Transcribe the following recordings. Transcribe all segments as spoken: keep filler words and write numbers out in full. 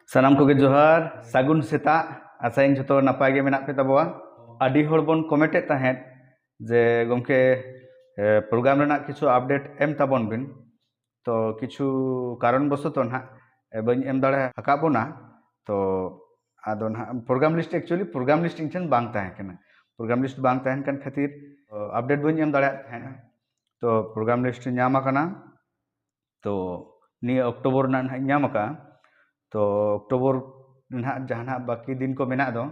ᱥᱟᱱᱟᱢ ᱠᱚᱜᱮ ᱡᱚᱦᱟᱨ, ᱥᱟᱹᱜᱩᱱ ᱥᱮᱛᱟᱜ᱾ ᱟᱥᱟᱭᱟᱹᱧ ᱡᱷᱚᱛᱚ ᱱᱟᱯᱟᱭ ᱜᱮ ᱢᱮᱱᱟᱜ ᱯᱮ ᱛᱟᱵᱚᱣᱟ᱾ ᱟᱹᱰᱤ ᱦᱚᱲ ᱵᱚᱱ ᱠᱚᱢᱮᱱᱴ ᱮᱫ ᱛᱟᱦᱮᱸᱫ ᱡᱮ, "ᱜᱚᱢᱠᱮ, ᱮ, ᱯᱨᱳᱜᱨᱟᱢ ᱨᱮᱱᱟᱜ ᱠᱤᱪᱷᱩ ᱟᱯᱰᱮᱴ ᱮᱢ ᱛᱟᱵᱚᱱ ᱵᱤᱱ᱾" ᱛᱚ ᱠᱤᱪᱷᱩ ᱠᱟᱨᱚᱱ ᱵᱚᱥᱚᱛᱚ ᱱᱟᱦᱟᱜ, ᱮ, ᱵᱟᱹᱧ ᱮᱢ ᱫᱟᱲᱮ ᱟᱠᱟᱫ ᱵᱚᱱᱟ᱾ ᱛᱚ ᱟᱫᱚ ᱱᱟᱦᱟᱜ ᱯᱨᱳᱜᱨᱟᱢ ᱞᱤᱥᱴ, ᱮᱠᱪᱩᱭᱮᱞᱤ ᱯᱨᱳᱜᱨᱟᱢ ᱞᱤᱥᱴ ᱤᱧ ᱴᱷᱮᱱ ᱵᱟᱝ ᱛᱟᱦᱮᱸ ᱠᱟᱱᱟ᱾ ᱯᱨᱳᱜᱨᱟᱢ ᱞᱤᱥᱴ ᱵᱟᱝ ᱛᱟᱦᱮᱱ ᱠᱟᱱ ᱠᱷᱟᱹᱛᱤᱨ, ᱚ, ᱟᱯᱰᱮᱴ ᱵᱟᱹᱧ ᱮᱢ ᱫᱟᱲᱮᱭᱟᱜ ᱛᱟᱦᱮᱱᱟ᱾ ᱛᱚ ᱯᱨᱳᱜᱨᱟᱢ ᱞᱤᱥᱴ ᱧᱟᱢ ᱟᱠᱟᱱᱟ᱾ ᱛᱚ ᱱᱤᱭᱟᱹ ᱚᱠᱴᱳᱵᱚᱨ ᱨᱮᱱᱟᱜ ᱱᱟᱦᱟᱜ ᱤᱧ ᱧᱟᱢ ᱟᱠᱟᱫᱼᱟ᱾ ᱛᱚ ᱚᱠᱴᱳᱵᱚᱨ ᱱᱟᱦᱟᱜ ᱡᱟᱦᱟᱸ ᱱᱟᱦᱟᱜ ᱵᱟᱹᱠᱤ ᱫᱤᱱ ᱠᱚ ᱢᱮᱱᱟᱜ ᱫᱚ,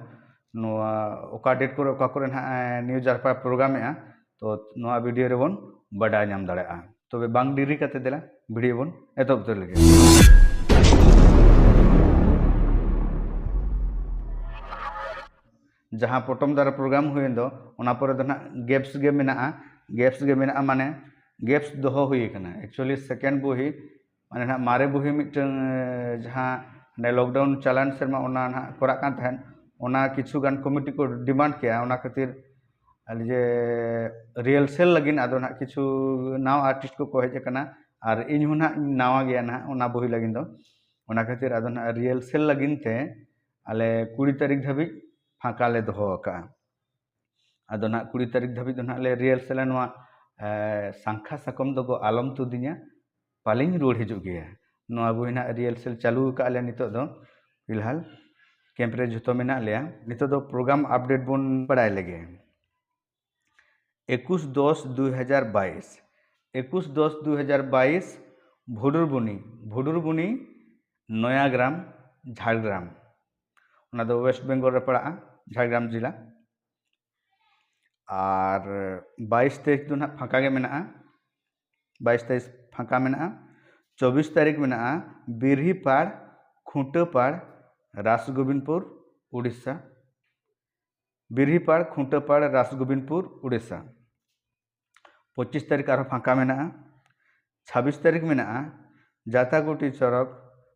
ᱱᱚᱣᱟ ᱚᱠᱟ ᱰᱮᱴ ᱠᱚᱨᱮ, ᱚᱠᱟ ᱠᱚᱨᱮ ᱱᱟᱦᱟᱜ, ᱮ, ᱱᱤᱭᱩ ᱡᱟᱨᱯᱟ ᱯᱨᱳᱜᱨᱟᱢᱮᱜᱼᱟ, ᱛᱚ ᱱᱚᱣᱟ ᱵᱷᱤᱰᱤᱭᱳ ᱨᱮᱵᱚᱱ ᱵᱟᱰᱟᱭ ᱧᱟᱢ ᱫᱟᱲᱮᱭᱟᱜᱼᱟ᱾ ᱛᱚᱵᱮ ᱵᱟᱝ ᱰᱮᱨᱤ ᱠᱟᱛᱮ ᱫᱮᱞᱟ ᱵᱷᱤᱰᱤᱭᱳ ᱵᱚᱱ ᱮᱛᱚᱦᱚᱵ ᱩᱛᱟᱹᱨ ᱞᱮᱜᱮ᱾ ᱡᱟᱦᱟᱸ ᱯᱚᱴᱚᱢ ᱫᱟᱨᱮ ᱯᱨᱳᱜᱨᱟᱢ ᱦᱩᱭᱮᱱ ᱫᱚ, ᱚᱱᱟ ᱯᱚᱨᱮ ᱫᱚ ᱱᱟᱦᱟᱜ ᱜᱮᱯᱥ ᱜᱮ ᱢᱮᱱᱟᱜᱼᱟ᱾ ᱜᱮᱯᱥ ᱜᱮ ᱢᱮᱱᱟᱜᱼᱟ ᱢᱟᱱᱮ ᱜᱮᱯᱥ ᱫᱚᱦᱚ ᱦᱩᱭ ᱟᱠᱟᱱᱟ᱾ ᱮᱠᱪᱩᱭᱮᱞᱤ ᱥᱮᱠᱮᱱᱰ ᱵᱳᱭ, ᱢᱟᱱᱮ ᱱᱟᱦᱟᱜ ᱢᱟᱨᱮ ᱵᱳᱭ ᱢᱤᱫᱴᱟᱝ, ᱮ, ᱡᱟᱦᱟᱸ ᱦᱟᱱᱮ ᱞᱚᱠᱰᱟᱣᱩᱱ ᱪᱟᱞᱟᱱ ᱥᱮᱨᱢᱟ ᱚᱱᱟ ᱱᱟᱦᱟᱜ ᱠᱚᱨᱟᱜ ᱠᱟᱱ ᱛᱟᱦᱮᱸᱫ, ᱚᱱᱟ ᱠᱤᱪᱷᱩ ᱜᱟᱱ ᱠᱚᱢᱤᱴᱤ ᱠᱚ ᱰᱤᱢᱟᱱᱰ ᱠᱮᱜᱼᱟ᱾ ᱚᱱᱟ ᱠᱷᱟᱹᱛᱤᱨ ᱟᱞᱮ ᱡᱮ ᱨᱤᱦᱟᱨᱥᱮᱞ ᱞᱟᱹᱜᱤᱫ ᱟᱫᱚ ᱱᱟᱦᱟᱜ ᱠᱤᱪᱷᱩ ᱱᱟᱣᱟ ᱟᱨᱴᱤᱥᱴ ᱠᱚᱠᱚ ᱦᱮᱡ ᱟᱠᱟᱱᱟ, ᱟᱨ ᱤᱧ ᱦᱚᱸ ᱱᱟᱦᱟᱜ ᱤᱧ ᱱᱟᱣᱟ ᱜᱮᱭᱟ ᱱᱟᱦᱟᱜ ᱚᱱᱟ ᱵᱳᱭ ᱞᱟᱹᱜᱤᱫ ᱫᱚ᱾ ᱚᱱᱟ ᱠᱷᱟᱹᱛᱤᱨ ᱟᱫᱚ ᱱᱟᱦᱟᱜ ᱨᱤᱦᱟᱨᱥᱮᱞ ᱞᱟᱹᱜᱤᱫ ᱛᱮ ᱟᱞᱮ ᱠᱩᱲᱤ ᱛᱟᱹᱨᱤᱠᱷ ᱫᱷᱟᱹᱵᱤᱡ ᱯᱷᱟᱸᱠᱟ ᱞᱮ ᱫᱚᱦᱚ ᱟᱠᱟᱜᱼᱟ᱾ ᱟᱫᱚ ᱱᱟᱦᱟᱜ ᱠᱩᱲᱤ ᱛᱟᱹᱨᱤᱠᱷ ᱫᱷᱟᱹᱵᱤᱡ ᱫᱚ ᱱᱟᱦᱟᱜ ᱞᱮ ᱨᱤᱦᱟᱨᱥᱮᱞᱟ ᱱᱚᱣᱟ, ᱮ, ᱥᱟᱝᱠᱷᱟ ᱥᱟᱠᱚᱢ ᱫᱚ ᱜᱚ ᱟᱞᱚᱢ ᱛᱩᱫᱤᱧᱟ, ᱯᱟᱞᱮᱧ ᱨᱩᱣᱟᱹᱲ ᱦᱤᱡᱩᱜ ᱜᱮᱭᱟ᱾ ᱱᱚᱣᱟ ᱵᱳᱭ ᱱᱟᱦᱟᱜ ᱨᱤᱦᱟᱨᱥᱮᱞ ᱪᱟᱹᱞᱩ ᱟᱠᱟᱫ ᱞᱮ ᱱᱤᱛᱚᱜ ᱫᱚ᱾ ᱯᱷᱤᱞᱦᱟᱞ ᱠᱮᱢᱯ ᱨᱮ ᱡᱷᱚᱛᱚ ᱢᱮᱱᱟᱜ ᱞᱮᱭᱟ᱾ ᱱᱤᱛᱚᱜ ᱫᱚ ᱯᱨᱳᱜᱨᱟᱢ ᱟᱯᱰᱮᱴ ᱵᱚᱱ ᱵᱟᱲᱟᱭ ᱞᱮᱜᱮ᱾ ᱮᱠᱩᱥ ᱫᱚᱥ ᱫᱩᱭ ᱦᱟᱡᱟᱨ ᱵᱟᱭᱤᱥ, ᱮᱠᱩᱥ ᱫᱚᱥ ᱫᱩᱭ ᱦᱟᱡᱟᱨ ᱵᱟᱭᱤᱥ, ᱵᱷᱩᱰᱩᱨᱵᱩᱱᱤ, ᱵᱷᱩᱰᱩᱨᱵᱩᱱᱤ, ᱱᱚᱭᱟᱜᱨᱟᱢ, ᱡᱷᱟᱲᱜᱨᱟᱢ᱾ ᱚᱱᱟ ᱫᱚ ᱳᱭᱮᱥᱴ ᱵᱮᱝᱜᱚᱞ ᱨᱮ ᱯᱟᱲᱟᱜᱼᱟ, ᱡᱷᱟᱲᱜᱨᱟᱢ ᱡᱮᱞᱟ᱾ ᱟᱨ ᱵᱟᱭᱤᱥ ᱛᱟᱹᱨᱤᱠᱷ ᱫᱚ ᱱᱟᱦᱟᱜ ᱯᱷᱟᱸᱠᱟ ᱜᱮ ᱢᱮᱱᱟᱜᱼᱟ᱾ ᱵᱟᱭᱤᱥ ᱛᱟᱹᱨᱤᱠᱷ ᱯᱷᱟᱸᱠᱟ ᱢᱮᱱᱟᱜᱼᱟ᱾ ᱪᱚᱵᱵᱤᱥ ᱛᱟᱹᱨᱤᱠᱷ ᱢᱮᱱᱟᱜᱼᱟ ᱵᱤᱨᱦᱤᱯᱟᱲ, ᱠᱷᱩᱸᱴᱟᱹᱯᱟᱲ, ᱨᱟᱥᱜᱳᱵᱤᱱᱫᱯᱩᱨ, ᱩᱲᱤᱥᱥᱟ᱾ ᱵᱤᱨᱦᱤᱯᱟᱲ, ᱠᱷᱩᱸᱴᱟᱹᱯᱟᱲ, ᱨᱟᱥᱜᱳᱵᱤᱱᱫᱯᱩᱨ, ᱩᱲᱤᱥᱥᱟ᱾ ᱯᱚᱸᱪᱤᱥ ᱛᱟᱹᱨᱤᱠᱷ ᱟᱨᱦᱚᱸ ᱯᱷᱟᱸᱠᱟ ᱢᱮᱱᱟᱜᱼᱟ᱾ ᱪᱷᱟᱵᱵᱤᱥ ᱛᱟᱹᱨᱤᱠᱷ ᱢᱮᱱᱟᱜᱼᱟ ᱡᱟᱛᱟᱠᱩᱴᱤ ᱪᱚᱨᱚᱠ,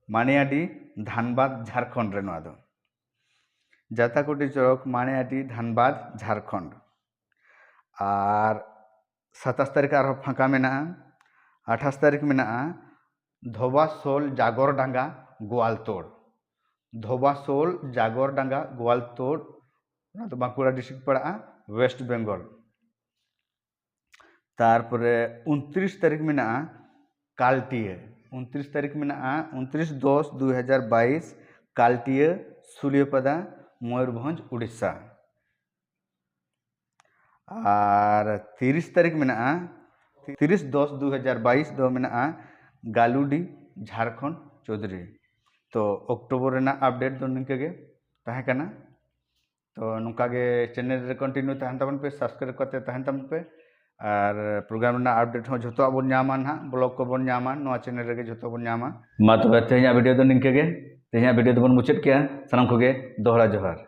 ᱢᱟᱱᱤᱭᱟᱰᱤ, ᱫᱷᱟᱱᱵᱟᱫᱽ, ᱡᱷᱟᱲᱠᱷᱚᱸᱰ ᱨᱮ ᱱᱚᱣᱟ ᱫᱚ᱾ ᱡᱟᱛᱟᱠᱩᱴᱤ ᱪᱚᱨᱚᱠ, ᱢᱟᱱᱤᱭᱟᱰᱤ, ᱫᱷᱟᱱᱵᱟᱫᱽ, ᱡᱷᱟᱲᱠᱷᱚᱸᱰ᱾ ᱟᱨ ᱥᱟᱛᱟᱥ ᱛᱟᱹᱨᱤᱠᱷ ᱟᱨᱦᱚᱸ ᱯᱷᱟᱸᱠᱟ ᱢᱮᱱᱟᱜᱼᱟ᱾ ᱟᱴᱷᱟᱥ ᱛᱟᱹᱨᱤᱠᱷ ᱢᱮᱱᱟᱜᱼᱟ ᱫᱷᱚᱵᱟᱥᱳᱞ, ᱡᱟᱜᱚᱨᱰᱟᱸᱜᱟ, ᱜᱳᱣᱟᱞᱛᱳᱲ᱾ ᱫᱷᱚᱵᱟᱥᱳᱞ, ᱡᱟᱜᱚᱨᱰᱟᱸᱜᱟ, ᱜᱳᱣᱟᱞᱛᱳᱲ, ᱚᱱᱟ ᱫᱚ ᱵᱟᱸᱠᱩᱲᱟ ᱰᱤᱥᱴᱨᱤᱠᱴ ᱯᱟᱲᱟᱜᱼᱟ, ᱳᱭᱮᱥᱴ ᱵᱮᱝᱜᱚᱞ᱾ ᱛᱟᱨᱯᱚᱨᱮ ᱩᱱᱛᱨᱤᱥ ᱛᱟᱹᱨᱤᱠᱷ ᱢᱮᱱᱟᱜᱼᱟ ᱠᱟᱞᱴᱤᱭᱟᱹ᱾ ᱩᱱᱛᱨᱤᱥ ᱛᱟᱹᱨᱤᱠᱷ ᱢᱮᱱᱟᱜᱼᱟ ᱩᱱᱛᱨᱤᱥ ᱫᱚᱥ ᱫᱩ ᱦᱟᱡᱟᱨ ᱵᱟᱭᱤᱥ, ᱠᱟᱞᱴᱤᱭᱟᱹ, ᱥᱩᱞᱤᱭᱟᱹᱯᱟᱫᱟ, ᱢᱚᱭᱩᱨᱵᱷᱚᱸᱡᱽ, ᱩᱲᱤᱥᱥᱟ᱾ ᱟᱨ ᱛᱤᱨᱤᱥ ᱛᱟᱹᱨᱤᱠᱷ ᱢᱮᱱᱟᱜᱼᱟ, ᱛᱤᱨᱤᱥ ᱫᱚᱥ ᱫᱩ ᱦᱟᱡᱟᱨ ᱵᱟᱭᱤᱥ ᱫᱚ ᱢᱮᱱᱟᱜᱼᱟ ᱜᱟᱞᱩᱰᱤ, ᱡᱷᱟᱲᱠᱷᱚᱸᱰ, ᱪᱳᱫᱽᱨᱤ᱾ ᱛᱚ, ᱚᱠᱴᱳᱵᱚᱨ ᱨᱮᱱᱟᱜ ᱟᱯᱰᱮᱴ ᱫᱚ ᱱᱤᱝᱠᱟᱹ ᱜᱮ ᱛᱟᱦᱮᱸ ᱠᱟᱱᱟ᱾ ᱛᱚ, ᱱᱚᱝᱠᱟ ᱜᱮ ᱪᱮᱱᱮᱞ ᱨᱮ ᱠᱚᱱᱴᱤᱱᱤᱭᱩ ᱛᱟᱦᱮᱱ ᱛᱟᱵᱚᱱ ᱯᱮ, ᱥᱟᱵᱥᱠᱨᱟᱭᱤᱵ ᱠᱟᱛᱮ ᱛᱟᱦᱮᱱ ᱛᱟᱵᱚᱱ ᱯᱮ᱾ ᱟᱨ ᱯᱨᱳᱜᱨᱟᱢ ᱨᱮᱱᱟᱜ ᱟᱯᱰᱮᱴ ᱦᱚᱸ ᱡᱷᱚᱛᱚᱣᱟᱜ ᱵᱚᱱ ᱧᱟᱢᱟ ᱱᱟᱦᱟᱜ, ᱵᱞᱚᱜ ᱠᱚᱵᱚᱱ ᱧᱟᱢᱟ, ᱱᱚᱣᱟ ᱪᱮᱱᱮᱞ ᱨᱮᱜᱮ ᱡᱷᱚᱛᱚ ᱵᱚᱱ ᱧᱟᱢᱟ᱾ ᱢᱟ ᱛᱚᱵᱮ, ᱛᱮᱦᱮᱧᱟᱜ ᱵᱷᱤᱰᱤᱭᱳ ᱫᱚ ᱱᱤᱝᱠᱟᱹ ᱜᱮ᱾ ᱛᱮᱦᱮᱧᱟᱜ ᱵᱷᱤᱰᱤᱭᱳ ᱫᱚᱵᱚᱱ ᱢᱩᱪᱟᱹᱫ ᱠᱮᱜᱼᱟ᱾ ᱥᱟᱱᱟᱢ ᱠᱚᱜᱮ ᱫᱚᱦᱲᱟ ᱡᱚᱦᱟᱨ᱾